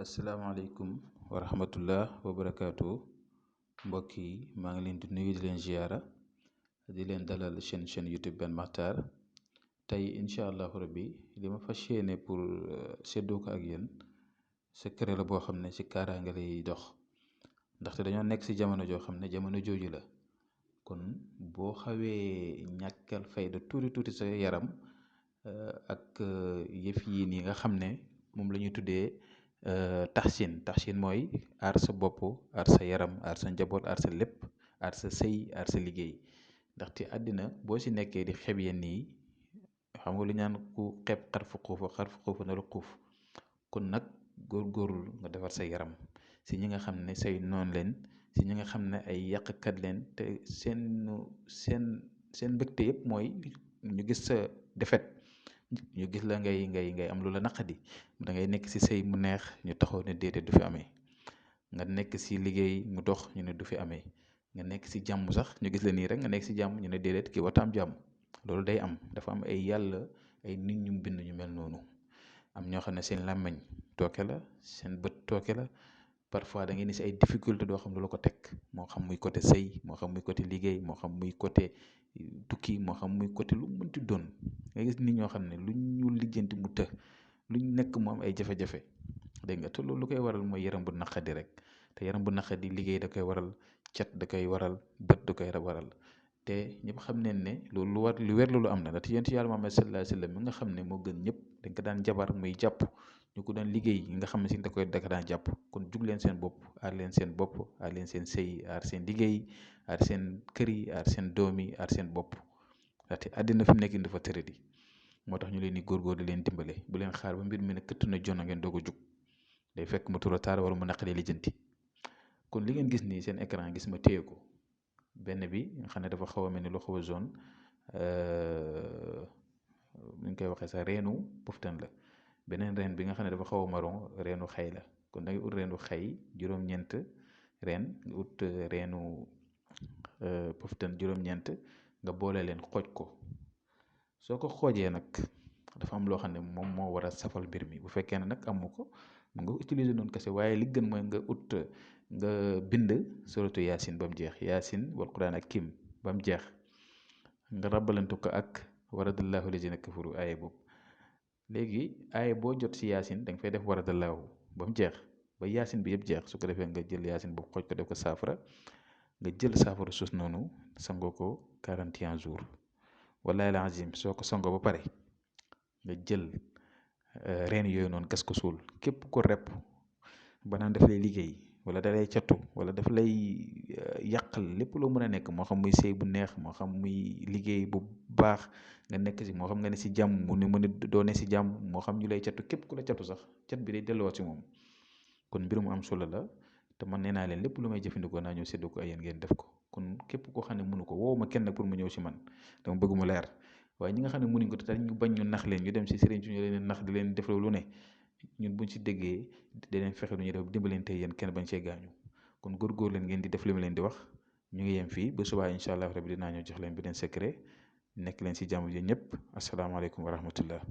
asalaamaaleykum wa rahmatullah wa barakaatu mbokk yi maa ngi leen di nuyu di leen ziara di leen dalal chaîne YouTube Ben Makhtar tey incha allahu rabbi li ma fas yéene pour séddoo ko ak yéen secret la boo xam ne si kaaraange lay dox ndaxte dañoo nekk si jamono joo xam ne jamono jooju la kon boo xawee ñàkkal fayda tuuti sa yaram ak yëf yi nii nga xam ne moom la ñuy tuddee taxsin mooy aar sa bopp aar sa yaram aar sa njaboot aar sa lépp aar sa sëy aar sa liggéey ndaxte àddina boo si nekkee di xeb yenn yi xam nga lu ñaan ku xeb xar fu xuufa na lu xuuf kon nag góorgóorlu nga defar sa yaram si ñi nga xam ne say noon leen si ñi nga xam ne ay yàqkat leen te seen mbégte yëpp mooy ñu gis sa defet ñu gis la ngay am lu la naqadi da ngay nekk si sëy mu neex ñu taxaw ne déedéet du fi amee nga nekk si liggéey mu dox ñu ne du fi amee nga nekk si jàmm sax ñu gis la nii rek nga nekk si jàmm ñu ne déedéet kii wataam jàmm loolu day am dafa am ay yàlla ay nit ñu bind ñu mel noonu am ñoo xam ne seen làmmiñ tooke la seen bët tooke la parfois da ngay ni si ay difficulté doo xam lu la ko teg moo xam muy côté sëy moo xam muy côté liggéey moo xam muy côté tukki moo xam muy côté lu mënti doon nga gis nit ñoo xam ne lu ñu lijjanti mu të lu ñu nekk mu am ay jafe-jafe dégg nga te loolu lu koy waral mooy yaram bu naqadi rek te yaram bu naqadi liggéey da koy waral cat da koy waral bët da koy waral te ñëpp xam nañ ne loolu lu wér lu am na ndaxte yonent yàlla Muhammad sallallahu alayhi wa sallam mi nga xam ne moo gën ñëpp dañ ko daan jabar muy jàpp ñu ko daan liggéey yi nga xam ne si da ko daan jàpp kon jug leen seen bopp aar leen seen bopp aar leen seen sëy aar seen liggéey aar seen kër yi aar seen doom yi aar seen bopp ndaxte àddina fi mu nekk dafa tëradi moo tax ñu leen di góorgóor di leen dimbale bu leen xaar ba mbir mi ne këtt na jona ngeen doog a jug day fekk mu trop tard wala mu naqalee lijjanti kon li ngeen gis nii seen écran gis ma téye ko benn bi nga xam ne dafa xaw a mel ni lu xaw a jaune nu ñu koy waxee sax reenu poftan la beneen reen bi nga xam ne dafa xaw a marron reenu xay la kon da ngay ut reenu xay juróom-ñeent reen nga ut reenu poftan juróom-ñeent nga boole leen xooj ko soo ko xoojee nag dafa am loo xam ne moom moo war a safal mbir mi bu fekkee ne nag amu ko mu nga utiliser noonu kese waaye li gën mooy nga bind suratu yaasin ba mu jeex yaasin wal quran ak kim ba mu jeex nga rabalantu ko ak waradallahu lazina kafaru aaye boobu léegi aaye boo jot si yaasin da nga fay def waradallahu ba mu jeex ba yaasin bi yëpp jeex su ko defee nga jël yaasin boobu xooj ko def ko saafara nga jël saafara suus noonu sangoo ko 41 jours wallahi la azim soo ko sangoo ba pare nga jël reen yooyu noonu gas ko suul képp ko rep ba naan daf lay liggéey wala da lay catu wala daf lay yàqal lépp loo mën a nekk moo xam muy sëy bu neex moo xam muy liggéey bu baax nga nekk si moo xam nga ne si jàmm mu ne doo ne si jàmm moo xam ñu lay catu képp ku la catu sax cat bi day delloo si moom kon mbir mu am solo la te man nee naa leen lépp lu may jëfandikoo naa ñëw séddoo ko ay yéen ngeen def ko kon képp koo xam ne mënu ko woo ma kenn pour mu ñëw si man dama bëgg mu leer waaye ñi nga xam ne mënuñ ko te ñu bañ ñu nax leen ñu dem si sëriñ ñu leen nax di leen def lu ne ñun buñ si déggee di leen fexe lu ñuy def dimbalante yéen kenn bañ see gaañu kon góorgóor leen ngeen di def li ma leen di wax ñu ngi yem fii ba subaa incha allah rabbi dinaa ñëw jox leen beneen secret nekk leen si jàmm ji ñëpp asalaamaaleykum wa rahmatullah